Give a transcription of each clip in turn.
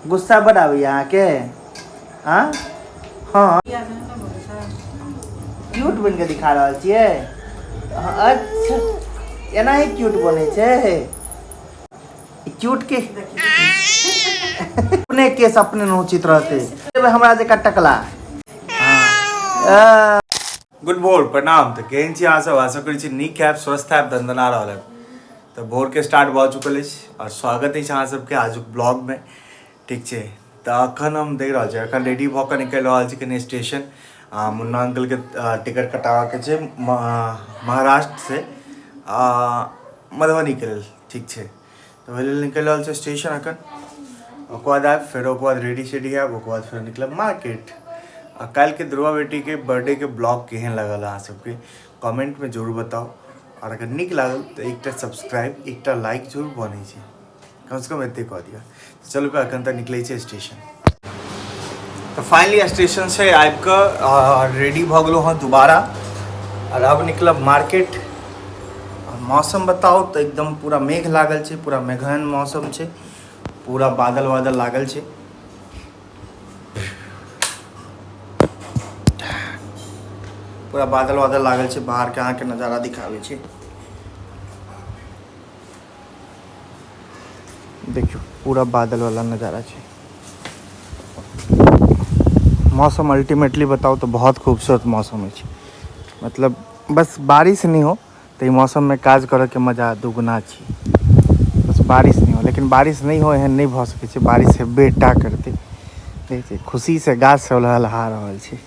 गुस्सा बड आबैया अहाँके? हाँ हाँ, क्यूट बनि कऽ दिखा रहल छियै। अच्छा, एनाही क्यूट बनै छै? क्यूट के अपने केस अपने नोचित रहते, हमरा जकाँ टकला। हाँ, गुड भोर, प्रणाम। तऽ केहन छी अहाँ सब? आशा करै छी नीक हैब, स्वस्थ हैब, दनदना रहल हैब। तऽ भोरके स्टार्ट भऽ चुकल अछि आओर स्वागत अछि अहाँ सबके आजुक ब्लॉगमे। ठीक छै, तऽ अखन हम देख रहल छी, अखन रेडी भऽ कऽ निकलि रहल छी कनि स्टेशन। मुन्ना अंकलके टिकट कटाबऽके छै महाराष्ट्रसँ मधुबनीके लेल। ठीक छै, तऽ ओहि लेल निकलि रहल छै स्टेशन अखन। ओकर बाद आयब, फेर ओकर बाद रेडी सेडी आयब, ओकर बाद फेर निकलब मार्केट। आ काल्हिके ध्रुवा बेटीके बर्थडेके ब्लॉग केहन लागल अहाँ सबके, कमेंटमे जरूर बताउ। आओर अगर नीक लागल तऽ एकटा सब्सक्राइब, एकटा लाइक जरूर बनै छै, कमसँ कम एते कऽ दिअ। चलू फेर अखन तक निकलै छै स्टेशन। तऽ फाइनली स्टेशन से आबि कऽ रेडी भऽ गेलहुँ हँ दोबारा आओर आब निकलब मार्केट। मौसम बताउ तऽ एकदम पूरा मेघ लागल छै, पूरा मेघन मौसम छै, पूरा बादल वादल लागल छै, पूरा बादल वादल लागल छै। बाहरके अहाँके नजारा दिखाबै छै, देखियौ पूरा बादल वाला नजारा छै। मौसम अल्टीमेटली बताउ तऽ बहुत खूबसूरत मौसम अछि। मतलब बस बारिश नहि हो तऽ ई मौसममे काज करऽके मजा दुगुना छै। बस बारिश नहि हो, लेकिन बारिश नहि हो एहन नहि भऽ सकै छै, बारिश हेबे टा करतै। देखै छियै खुशीसँ गाछ सब लहलहा रहल छै,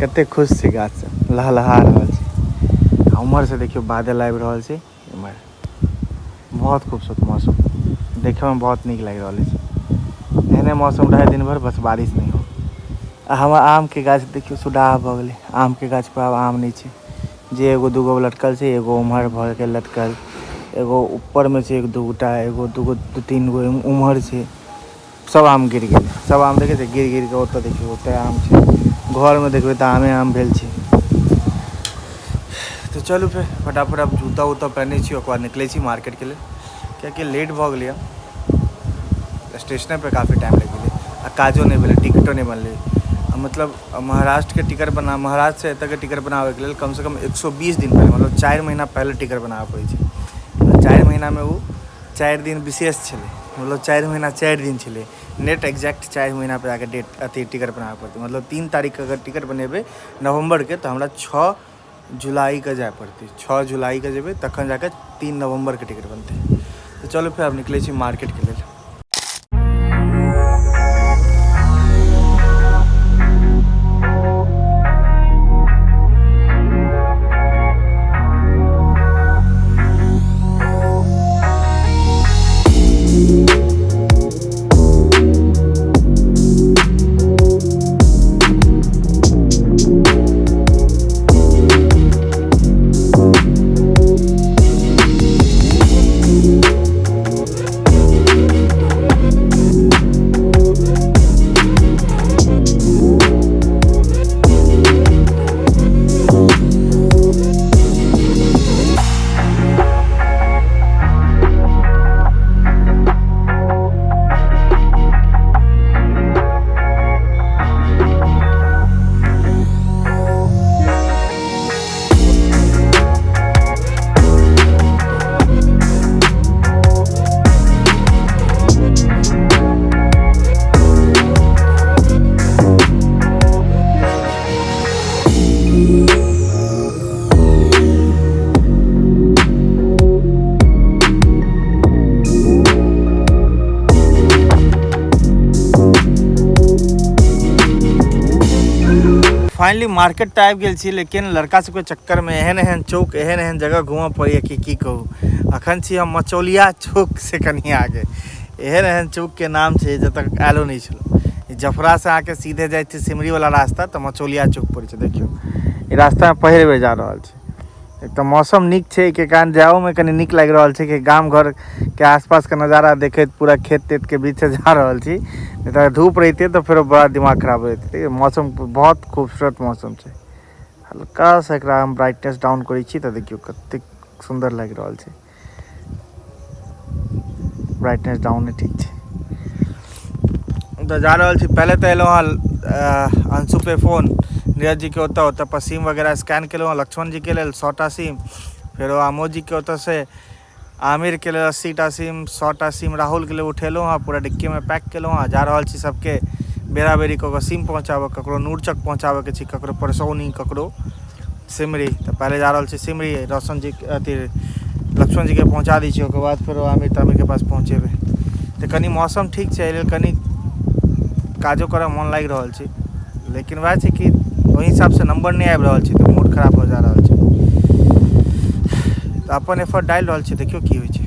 कते खुश छै गाछ सब, लहलहा रहल छै। आ उम्हरसँ देखियौ बादल आबि रहल छै इम्हर। बहुत खूबसूरत मौसम, देखैमे बहुत नीक लागि रहल अछि। एहने मौसम रहै दिन भरि, बस बारिश नहि हो। आ हमर आमके गाछ देखियौ सुडाह भऽ गेलै। आमके गाछ पर आब आम नहि छै, जे एगो दूगो लटकल छै। एगो उम्हर भऽ गेल लटकल, एगो ऊपरमे छै एक दूटा, एगो दूगो दू तीन गो उम्हर छै। सब आम गिर गेलै, सब आम देखै छै गिर गिर कऽ। ओतऽ देखियौ, ओतऽ आम छै। घरमे देखबै तऽ आमे आम भेल छै। तऽ चलू फेर फटाफट आब जूता उता पहिनै छी, ओकर बाद निकलै छी मार्केटके लेल, कियाकि लेट भऽ गेलैए। स्टेशने पर काफी टाइम लागि गेलै आ काजो नहि भेलै, टिकटो नहि बनलै। मतलब महाराष्ट्रके टिकट बना, महाराष्ट्रसँ एतऽके टिकट बनाबैके लेल कमसँ कम 120 दिन पहिले, मतलब 4 महीना पहिले टिकट बनाबऽ पड़ै छै। 4 महीनामे ओ 4 दिन विशेष छलै, मतलब 4 महीना 4 दिन छलै। नेट एक्जैक्ट 4 महीना पर जाके डेट अथी टिकट बनाबऽ पड़तै। मतलब 3 तारीखके अगर टिकट बनेबै नवम्बरके तऽ हमरा 6 जुलाइके जाय पड़तै। 6 जुलाइके जेबै तखन जाके 3 नवम्बरके टिकट बनतै। तऽ चलू फेर आब निकलै छी मार्केटके लेल। फाइनली मार्केट तऽ आबि गेल छी, लेकिन लड़का सबके चक्करमे एहन एहन चौक, एहन एहन जगह घूमऽ पड़ैए कि की कहू। अखन छी हम मचौलिया चौक से कनि आगे। एहन एहन चौकके नाम छै जतऽ आयलो नहि छलहुँ। जफरासँ अहाँके सीधे जाइ छी सिमरीवला रास्ता तऽ मचौलिया चौक पड़ै छै। देखियौ ई रास्तामे पहिल बेर जा रहल छी। एक तऽ मौसम नीक छै, एहिके कारण जाओमे कनि नीक लागि रहल छै कि गाम घरके आसपासके नजारा देखैत पूरा खेत तेतके बीचसँ जा रहल छी। नहि तऽ धूप रहितै तऽ फेरो बड़ा दिमाग खराब हो जेतै। मौसम बहुत खूबसूरत मौसम छै। हल्का सा एकरा हम ब्राइटनेस डाउन करै छी तऽ देखियौ कतेक सुन्दर लागि रहल छै। ब्राइटनेस डाउन ठीक छै। तऽ जा रहल छी। पहिले तऽ एलहुँ हँ अंशु पे फोन नीरज जीके ओतऽ, ओतऽ पर सिम वगैरह स्कैन केलहुँ हँ लक्ष्मण जीके लेल 100 टा सिम, फेरो आमोद जीके ओतऽसँ आमिरके लेल 80 टा सिम, 100 टा सिम राहुलके लेल उठेलहुँ हँ, पूरा डिक्कीमे पैक केलहुँ हँ। जा रहल छी सबके बेरा बेरी कऽ कऽ सिम पहुँचाबऽ। ककरो नूरचक पहुँचाबऽके छै, ककरो परसौनी, ककरो सिमरी। तऽ पहिले जा रहल छी सिमरी, रोशन जी अथी लक्ष्मण जीके पहुँचा दै छी, ओकर बाद फेरो आमिर तामिरके पास पहुँचेबै। तऽ कनि मौसम ठीक छै, एहि लेल कनि काजो करऽ मोन लागि रहल छै, लेकिन वएह छै कि ओहि हिसाबसँ नम्बर नहि आबि रहल छै, तऽ मूड खराब भऽ जा रहल छै। तऽ अपन एफर्ट डालि रहल छी, देखियौ की होइ छै।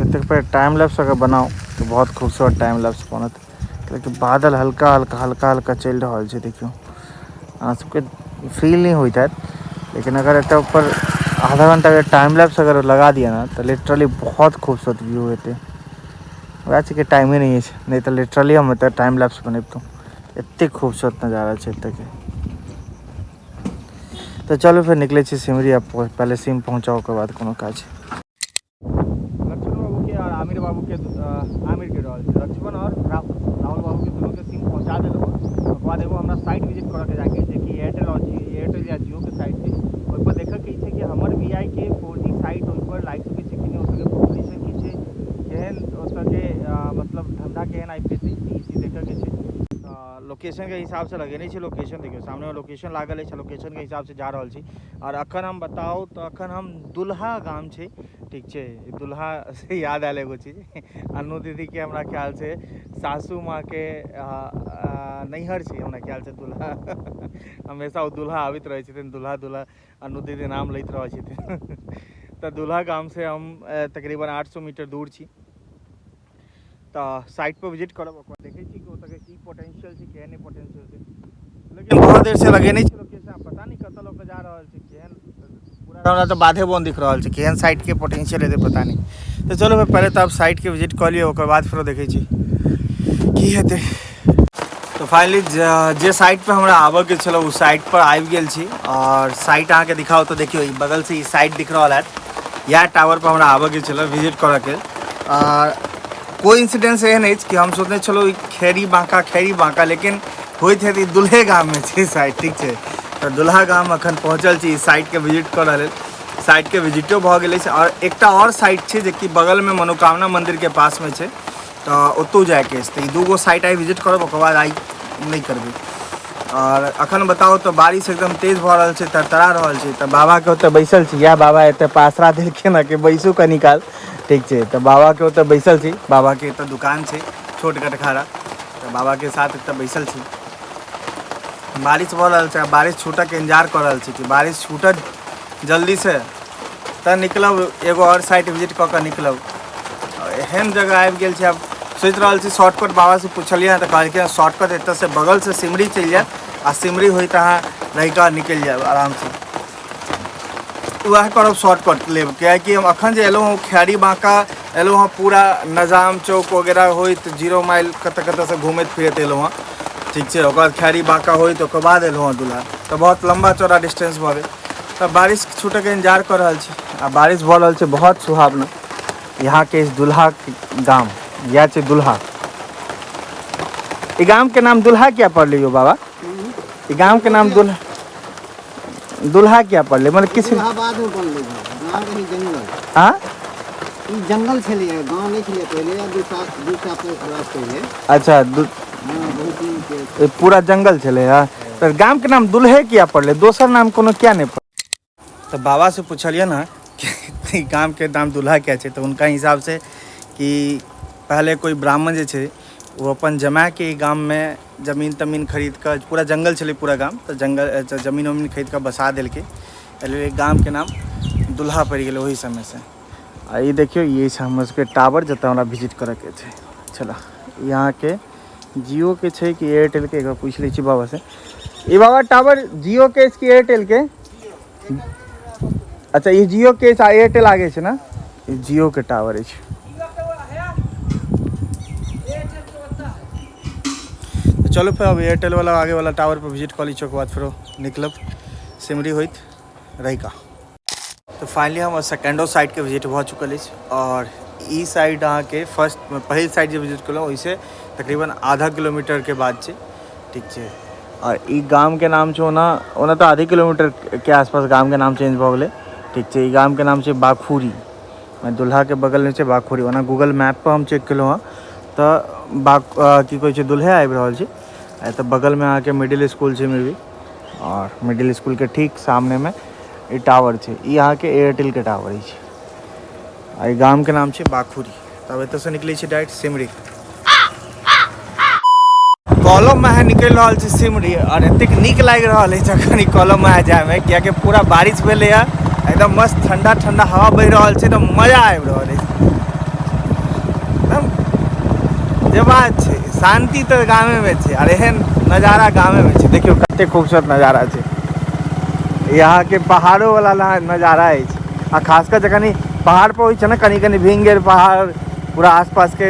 एतेक पर टाइम लैप्स अगर बनाउ तऽ बहुत खूबसूरत टाइम लैप्स बनत, लेकिन बादल हल्का हल्का हल्का हल्का चलि रहल छै। देखियौ, अहाँ सबके फील नहि होइत हैत, लेकिन अगर एतऽ पर आधा घंटा के टाइम लैप्स अगर लगा दिया ना, तऽ लिटरली बहुत खूबसूरत व्यू हेतै। वएह छै कि टाइमे नहि अछि, नहि तऽ लिटरली हम एतऽ टाइम लैप्स बनेबतहुँ। एतेक खूबसूरत नजारा छै एतऽके। तऽ चलू, फेर निकलै छी सिमरी। आब पहिले सिम पहुँचाउ, ओकर बाद कोनो काज। लक्ष्मण बाबू के और आमिर बाबू के, आमिर के रहल छै, लक्ष्मण और राहुल, राहुल बाबू के दुनू के सिम पहुँचा देलहुँ। ओकर बाद एगो हमरा साइट विजिट करऽ के जाके छै कि एयरटेल और जियो, एयरटेल या जियो के साइट छै। ओहिपर देखऽ के छै कि हमर वी I के 4G site ओहिपर लागि सकै छै कि नहि, ओतऽके पॉपुलेशन की छै, केहन ओतऽके मतलब धन्धा केहन आबि पेतै, ई चीज देखऽ के छै। तऽ लोकेशनके हिसाबसँ लगेने छै। लोकेशन देखियौ, सामनेमे लोकेशन लागल अछि। लोकेशनके हिसाबसँ जा रहल छी। आओर अखन हम बताउ तऽ अखन हम दुल्हा गाम छै, ठीक छै। दुल्हा से याद आयल एगो चीज, अन्नू दीदीके हमरा ख्याल से सासू माँके नैहर छै हमरा ख्याल से दुल्हा। हमेशा ओ दुल्हा आबैत रहै छथिन, दुल्हा दुल्हा अन्नू दीदी नाम लैत रहै छथिन। तऽ दुल्हा गाम से हम तकरीबन 800 मीटर दूर छी। तऽ साइट पर विजिट करब, ओकर बाद देखै छी कि ओतऽके की पोटेंशियल छै, केहन नहि पोटेंशियल छै। लेकिन बहुत देर से लगेने छै लोकेशन, पता नहि कतऽ लऽ कऽ जा रहल छै, केहन। पूरा हमरा तऽ बाधे बोन दिख रहल छै। केहन साइट के पोटेंशियल हेतै, पता नहि। तऽ चलू फेर, पहिले तऽ आब साइट के विजिट कऽ लिअ, ओकर बाद फेरो देखै छी की हेतै। तऽ फाइनली जे साइट पर हमरा आबऽ के छलै, ओ साइट पर आबि गेल छी। आओर साइट अहाँके दिखाउ तऽ देखियौ, ई बगल से ई साइट दिख रहल हैत। इएह टावर पर हमरा आबऽ के छलै विजिट करऽ के। आओर कोइ इंसिडेंस एहन अछि कि हम सोचने छलहुँ ई खैरी बाँका, खैरी बाँका, लेकिन होइत हेत ई दुल्हे गाममे छै साइट, ठीक छै। तऽ दुल्हा गाम अखन पहुँचल छी ई साइटके विजिट करऽ लेल। साइटके विजिटो भऽ गेल अछि आओर एकटा आओर साइट छै जेकि बगलमे मनोकामना मन्दिरके पासमे छै, तऽ ओतहु जाइके अछि। तऽ ई दूगो साइट आइ विजिट करब, ओकर बाद आइ नहि करबै। आओर अखन बताउ तऽ बारिश एकदम तेज भऽ रहल छै, तरतरा रहल छै। तऽ बाबाके ओतऽ बैसल छी। इएह बाबा एतऽ पासरा देलखिन हँ कि बैसू कनी काल, ठीक छै। तऽ बाबाके ओतऽ बैसल छी। बाबाके एतऽ दुकान छै छोट गटखारा, तऽ बाबाके साथ एतऽ बैसल छी। बारिश भऽ रहल छै आ बारिश छूटऽके इंतजार कऽ रहल छी कि बारिश छूटत जल्दीसँ तऽ निकलब, एगो आओर साइट विजिट कऽ कऽ निकलब। एहन जगह आबि गेल छै, आब सोचि रहल छी शॉर्टकट। बाबासँ पुछलियै हँ तऽ कहलखिन हँ शॉर्टकट एतऽसँ बगलसँ सिमरी चलि जायब आ सिमरी होइत अहाँ रहिका निकलि जायब आरामसँ। वएह करब, शॉर्टकट लेब, कियाकि हम अखन जे एलहुँ हँ खैरी बाँका एलहुँ हँ, पूरा नजाम चौक वगैरह होइत जीरो माइल कतऽ कतऽसँ घूमैत फिरैत एलहुँ हँ, ठीक छै। ओकर बाद खैरी बाँका होइत ओकर बाद एलहुँ हँ दुल्हा, तऽ बहुत लम्बा चौड़ा डिस्टेंस भऽ गेल। तऽ बारिश छूटऽके इंतजार कऽ रहल छी आ बारिश भऽ रहल छै बहुत सुहावना। यहाँ के इस दुल्हा गाम, इएह छै दुल्हा। ई गाम के नाम दुल्हा किया पड़लै यौ बाबा? ई गाम के नाम दुल्हा दुल्हा किया पड़लै? मतलब किछु दुल्हा बाद में बनलै। गाँव रही जंगल। हाँ। ई जंगल छलैए, गाँव नहि छलैए पहिले, 200 बरस पहिले। अच्छा, हाँ, बहुत दिन के। ई पूरा जंगल छलै। हँ, तऽ गाम के नाम दुल्हे किया पड़लै? दोसर नाम कोनो किया नहि पड़लै? तऽ बाबा से पुछलियै ने कि ई गाम के नाम दुल्हा किया छै, तऽ हुनका हिसाब से कि पहले कोइ ब्राह्मण जे छै, ओ अपन जमाके ई गाममे जमीन तमीन खरीद कऽ, पूरा जंगल छलै पूरा गाम, तऽ जंगल जमीन उमीन खरीद कऽ बसा देलकै, एहि लेल गामके नाम दुल्हा पड़ि गेलै ओहि समयसँ। आ ई देखियौ, ई छै हमर सबके टावर जतऽ हमरा विजिट करऽके छै। चलऽ, ई अहाँके जिओके छै कि एयरटेलके, एक बार पूछि लै छी बाबासँ। ई बाबा, टावर जिओके अछि कि एयरटेलके? अच्छा, ई जिओके अछि आ एयरटेल आगे छै ने। ई जिओके टावर अछि। तऽ चलू फेर, अब एयरटेल वाला आगे वाला टावर पर विजिट कऽ लै छी, ओकर बाद फेरो निकलब सिमरी होइत रहिका। तऽ फाइनली हमर सेकेंडो साइटके विजिट भऽ चुकल अछि आओर ई साइड अहाँके फर्स्ट पहिल साइड जे विजिट केलहुँ ओहिसँ तकरीबन आधा किलोमीटरके बाद छै। ठीक छै, आओर ई गामके नाम छै, ओना ओना तऽ आधे किलोमीटरके आसपास गामके नाम चेंज भऽ गेलै। ठीक छै, ई गामके नाम छै बाखुरी, दुल्हाके बगलमे छै बाखुरी। ओना गूगल मैपपर हम चेक केलहुँ हँ तऽ बा की कहै छै दुल्हे आबि रहल छै। एतऽ बगलमे अहाँके मिडिल इसकुल छै मे बी, आओर मिडिल इसकुलके ठीक सामनेमे ई टावर छै। ई अहाँके एयरटेलके टावर अछि आ ई गामके नाम छै बाखुरी। तब एतऽसँ निकलै छै डायरेक्ट सिमरी। कॉलम में निकलि रहल छी सिमरी, और एतेक नीक लागि रहल अछि अखन ई कॉलम में जायमे, कियाकि पूरा बारिश भेलै हँ, एकदम मस्त ठंडा ठंडा हवा बहि रहल छै, एकदम मजा आबि रहल अछि। एकदम जे बात छै, शान्ति तऽ गामेमे छै, आर एहन नजारा गामेमे छै। देखियौ कतेक खूबसूरत नजारा छै, यहाँके पहाड़ो वाला नजारा अछि। आ खास कऽ जखन ई पहाड़ पर होइ छै ने, कनि कनि भींग गेल पहाड़, पूरा आसपासके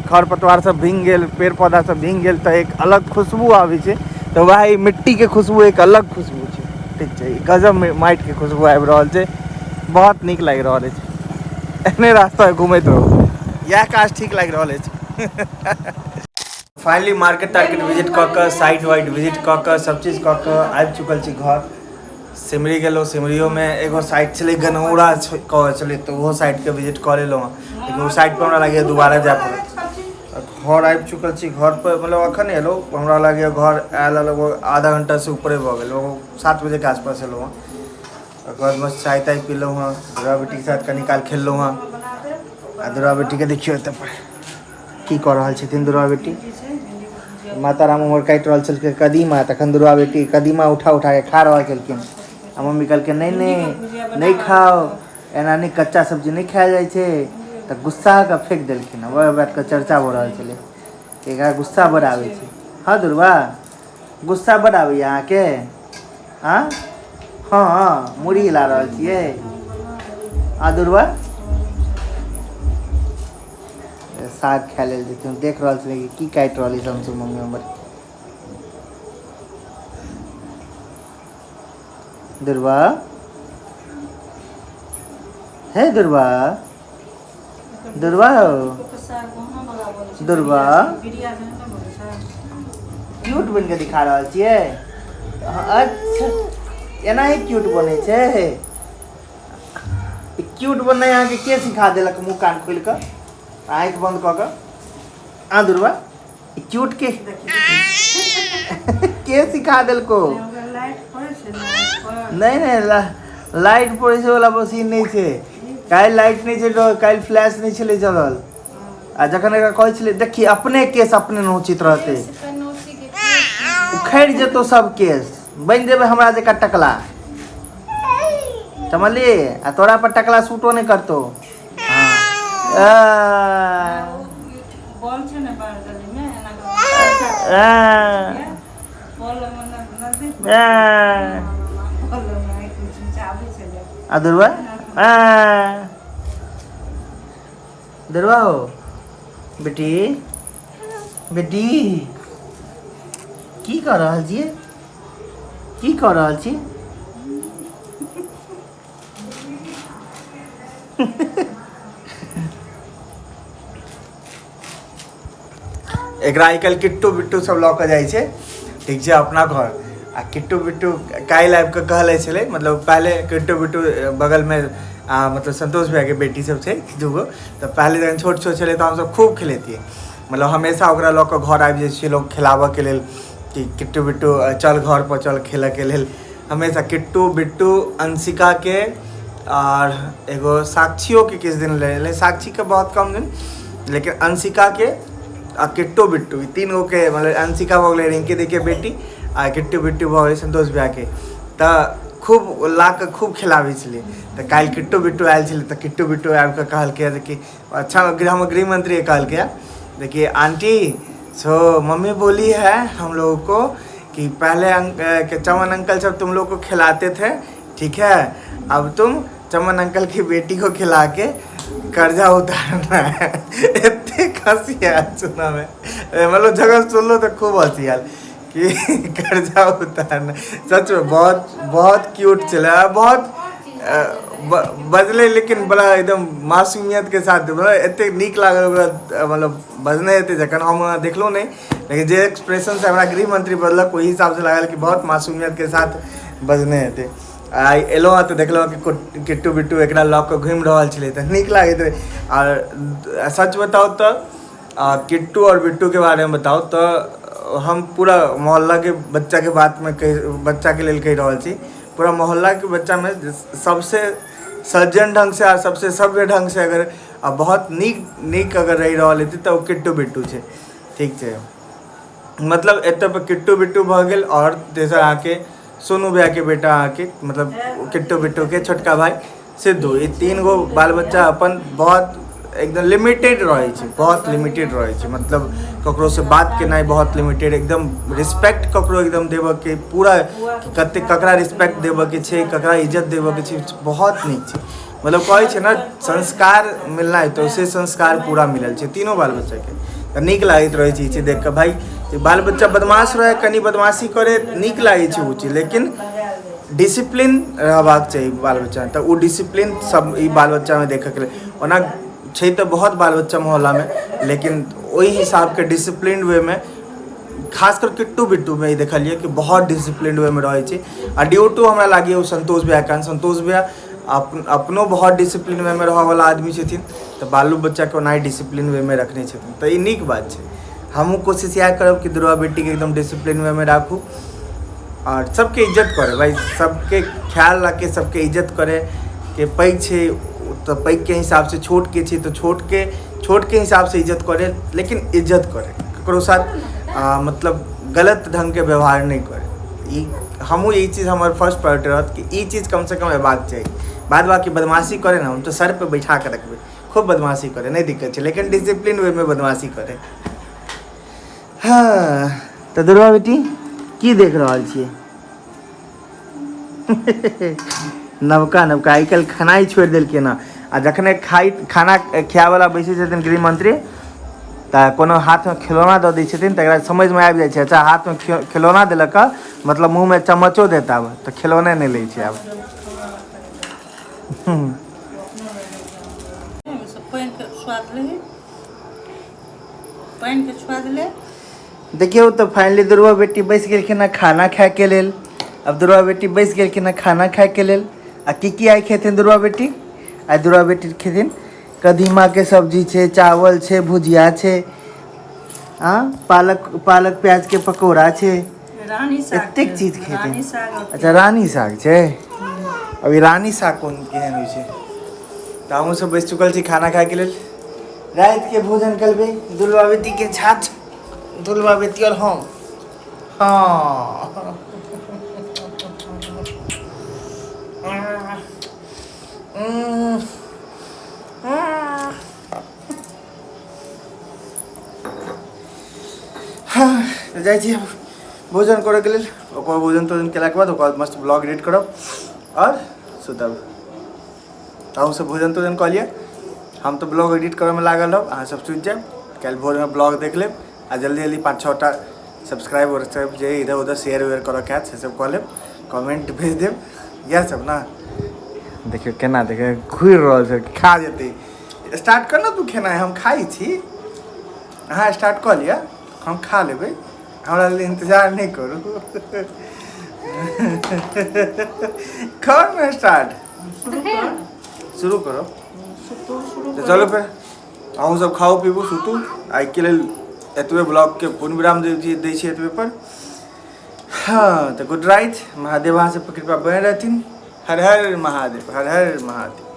खर पतवार सब भींग गेल, पेड़ पौधा सब भींग गेल, तऽ एक अलग खुशबू आबै छै। तऽ वएह ई मिट्टीके खुशबू एक अलग खुशबू छै। ठीक छै, गजब माटिके खुशबू आबि रहल छै, बहुत नीक लागि रहल अछि। एहने रास्ता घुमैत रहू, इएह काज ठीक लागि रहल अछि। फाइनली मार्केट तार्केट विजिट कऽ कऽ, साइट वाइट विजिट कऽ कऽ, सब चीज कऽ कऽ आबि चुकल छी घर। सिमरी गेलहुँ, सिमरियोमे एगो साइट छलै गनौरा कहै छलै, तऽ ओहो साइटके विजिट कऽ लेलहुँ हँ, लेकिन ओ साइटपर हमरा लागैए दोबारा जाय पड़त। घर आबि चुकल छी, घर पर मतलब अखन एलहुँ, हमरा लागैए घर आयल लगभग आधा घंटासँ ऊपरे भऽ गेल, लगभग 7 बजेके आसपास एलहुँ हँ। ओकर बाद मस्त चाय ताय पीलहुँ हँ, दुर्गा बेटीके साथ कनी काल खेललहुँ हँ। आ दुर्गा बेटीके देखियौ एतऽ पर की कऽ रहल छथिन। दुर्गा बेटी माता राम उम्हर काटि रहल छलखिन कदीमा, तखन दुर्गा बेटी कदीमा उठा उठा के खा रहल छलखिन। आ मम्मी कहलखिन नहि नहि नहि खाओ, एना नहि, कच्चा सब्जी नहि खायल जाइ छै, तऽ गुस्सा कऽ फेंक देलखिन। वएह बातके चर्चा भऽ रहल छलै, एकरा गुस्सा बड़ आबै छै। हँ दुर्गा, गुस्सा बड़ आबैए अहाँके? हँ हँ, मुड़ी हिला रहल छियै। आ दुर्गा साग खाय लेल जेथिन, देख रहल छलै कि की काटि रहल अछि हमसभ मम्मी हमर। दुर्गा, हे दुर्गा, दुर्गा हो, दुर्गा, क्यूट बनि कऽ दिखा रहल छियै। अच्छा, एनाही क्यूट बनै छै? क्यूट बननाइ अहाँके के सिखा देलक? मुँह कान खोलि कऽ, आँखि बन्द कऽ कऽ आ दुर्गा, क्यूट के के सिखा देलको? नहीं नहीं, लाइट पड़ै छै वाला मशीन नहि छै। काल्हि लाइट नहि छलै, काल्हि फ्लैश नहि छलै जरल। आ जखन एकरा कहै छलै, देखी अपने केस अपने नोचित रहतै, उखड़ि जेतौ सब केस, बनि जेबै हमरा जकाँ टकला, समझलियै? आ तोरा पर टकला सूटो नहि करतौ। हँ, बॉल छै ने बाहर गली में एना बॉल में नजदीक बॉल में आबै छलै। आ दुर्वा, दुर्वा हो बेटी, बेटी की कऽ रहल छियै? की कऽ रहल छी? एकरा आइ काल्हि किट्टू बिट्टू सब लऽ कऽ जाइ छै, ठीक छै, अपना घर। आ किट्टू बिट्टू काल्हि आबि कऽ कहले छलै, मतलब पहिले किट्टू बिट्टू बगलमे आ मतलब संतोष भैयाके बेटी सब छै दूगो, तऽ पहिले जखन छोट छोट छलै तऽ हमसब खूब खेलैतियै, मतलब हमेशा ओकरा लऽ कऽ घर आबि जाइ छियै लोक खेलाबऽके लेल कि किट्टू बिट्टू चल घर पर चल खेलऽके लेल। हमेशा किट्टू बिट्टू अंशिकाके आर एगो साक्षियोके किछु दिन ले एलै, साक्षीके बहुत कम दिन, लेकिन अंशिकाके आ किट्टू बिट्टू ई तीन गो के, मतलब अंशिका भऽ गेलै रिंकी दीके बेटी आ किट्टू बिट्टू भऽ गेलै संतोष भैयाके, तऽ खूब ला कऽ खूब खेलाबै छलियै। तऽ काल्हि किट्टू बिट्टू आयल छलै, तऽ किट्टू बिट्टू आबि कऽ कहलकै जे कि अच्छा, हमर गृहमंत्री कहलकै देखिए आंटी सो मम्मी बोली है हम लोगों को कि पहले के चमन अंकल सब तुम लोग को खिलाते थे, ठीक है, अब तुम चमन अंकल की बेटी को खिला के कर्जा उतारना है। एतेक हँसी आयल सुनऽ में, मतलब जगह सुनलो तऽ खूब हँसी आयल कि कर्जा उतारना। सच में बहुत बहुत क्यूट छलै, बहुत बजलै, लेकिन बड़ा एकदम मासूमियत के साथ, मतलब एतेक नीक लागल ओकरा, मतलब बजने हेतै जखन हम ओना देखलहुँ नहि, लेकिन जे एक्सप्रेशन से हमरा गृह मंत्री बजलक ओहि हिसाबसँ लागल कि बहुत मासूमियत के साथ बजने हेतै। आइ एलहुँ हँ तऽ देखलहुँ कि किट्टू बिट्टू एकरा लऽ कऽ घुमि रहल छलै, तऽ नीक लागैत रहै। आओर सच बताउ तऽ किट्टू आओर बिट्टूके बारेमे बताउ तऽ हम पूरा मोहल्लाके बच्चाके बातमे कहि, बच्चाके लेल कहि रहल छी, पूरा मोहल्लाके बच्चामे सबसँ सज्जन ढङ्गसँ आ सबसँ सभ्य ढङ्गसँ अगर आ बहुत नीक नीक अगर रहि रहल हेतै तऽ ओ किट्टू बिट्टू छै। ठीक छै, मतलब एतऽ पर किट्टू बिट्टू भऽ गेल, आओर तेसर अहाँके सोनू भैयाके बेटा अहाँके, मतलब किट्टू बिट्टूके छोटका भाइ सिद्धू। ई 3 गो बाल बच्चा अपन बहुत एकदम लिमिटेड रहै छै, बहुत लिमिटेड रहै छै। मतलब ककरोसँ बात केनाइ बहुत लिमिटेड, एकदम रिस्पेक्ट ककरो एकदम देबऽके पूरा, कते ककरा रिस्पेक्ट देबऽके छै, ककरा इज्जत देबऽके छै, बहुत नीक छै। मतलब कहै छै ने संस्कार मिलनाइ, तऽ से संस्कार पूरा मिलल छै तीनों बाल बच्चाके। तऽ नीक लागैत रहै छै ई चीज देख कऽ। भाइ बाल बच्चा बदमाश रहै, कनि बदमाशी करे, नीक लागै छै ओ चीज, लेकिन डिसिप्लिन रहबाक चाही बाल बच्चामे। तऽ ओ डिसिप्लिन सब ई बाल बच्चामे देखऽके लेल। ओना छै तऽ बहुत बाल बच्चा मोहल्लामे, लेकिन ओहि हिसाबके डिसिप्लिन वेमे खास कर किट्टू बिट्टूमे ई देखलियै कि बहुत डिसिप्लिन वेमे रहै छै। आ ड्यू टू हमरा लागैए ओ संतोष भैया, कारण संतोष भैया अपनो बहुत डिसिप्लिन वेमे रहऽवला आदमी छथिन, तऽ बालो बच्चाके ओनाही डिसिप्लिन वेमे रखने छथिन, तऽ ई नीक बात छै। हमहूँ कोशिश इएह करब कि दुर्गा बेटीके एकदम डिसिप्लिन वेमे राखू और सबके इज्जत करे, भाई सबके ख्याल रखे, सबके इज्जत करे के पैघ छै तऽ पैघके हिसाबसँ, छोटके छै तऽ छोटके हिसाबसँ इज्जत करे, लेकिन इज्जत करे, ककरो साथ मतलब गलत ढङ्गके व्यवहार नहि करे। ई हमहूँ ई चीज हमर फर्स्ट प्रायोरिटी रहत कि ई चीज कमसँ कम अयबाक चाही। बाद बाकी बदमाशी करे ने, हम तऽ सर पे बैठा कऽ रखबै, खूब बदमाशी करे, नहि दिक्कत छै, लेकिन डिसिप्लिन वेमे बदमाशी करे। हाँ तऽ दुर्गा बेटी की देख रहल छियै? नवका नवका आइ काल्हि खेनाइ छोड़ि देलकै ने, आ जखने खाइ खाना खियाबैला बैसै छथिन गृहमंत्री तऽ कोनो हाथमे खिलौना दऽ दै छथिन, तकरा समझमे आबि जाइ छै, अच्छा हाथमे खिलौना देलक मतलब मुँहमे चम्मचो देत आब, तऽ खिलौने नहि लै छै आब। देखियौ तऽ फाइनली दुर्गा बेटी बैस गेलखिन हँ खाना खायके लेल। अब दुर्गा बेटी बैस गेलखिन हँ खाना खायके लेल। आ की की आइ खेथिन दुर्गा बेटी? आइ दुर्गा बेटी खेथिन कदीमाके सब्जी छै, चावल छै, भुजिया छै, आ पालक पालक प्याजके पकौड़ा छै, एतेक चीज खेथिन। अच्छा रानी साग छै, अभी रानी साग कोन केहन होइ छै। तऽ हमहूँ सब बैस चुकल छी खाना खायके लेल। रातिके भोजन करबै दुर्गा बेटीके छाछ, दुर्गा बेटी आओर हम। हाँ हाँ, जाइ छी भोजन करैके लेल। ओकर भोजन तोजन केलाके बाद ओकर बाद मस्त ब्लॉग एडिट करब आओर सुतब। अहूँ सब भोजन तोजन कऽ लिअ, हम तऽ ब्लॉग एडिट करऽमे लागल रहब, अहाँ सब सुति जायब। काल्हि भोरमे ब्लॉग देख लेब आ जल्दी जल्दी 5-6 टा सब्सक्राइब उब्सक्राइब जे इधर उधर शेयर वेयर करऽके हैत से सब कऽ लेब, कमेंट भेज देब, इएह सब ने। देखियौ केना देखियौ घुरि रहल छै, खा जेतै। स्टार्ट कर ने तू खेनाइ, हम खाइ छी, अहाँ स्टार्ट कऽ लिअ, हम खा लेबै, हमरा लेल इंतजार नहि करू। कर ने स्टार्ट, शुरू करो। तऽ चलू फेर अहूँ सब खाउ पीबू सुतू। आइके लेल एतबे, ब्लॉगके पूर्ण विराम दै छी एतबे पर। हाँ तऽ गुड राइट, महादेव अहाँ सबके कृपा बने रहथिन। हर हर महादेव, हर हर महादेव।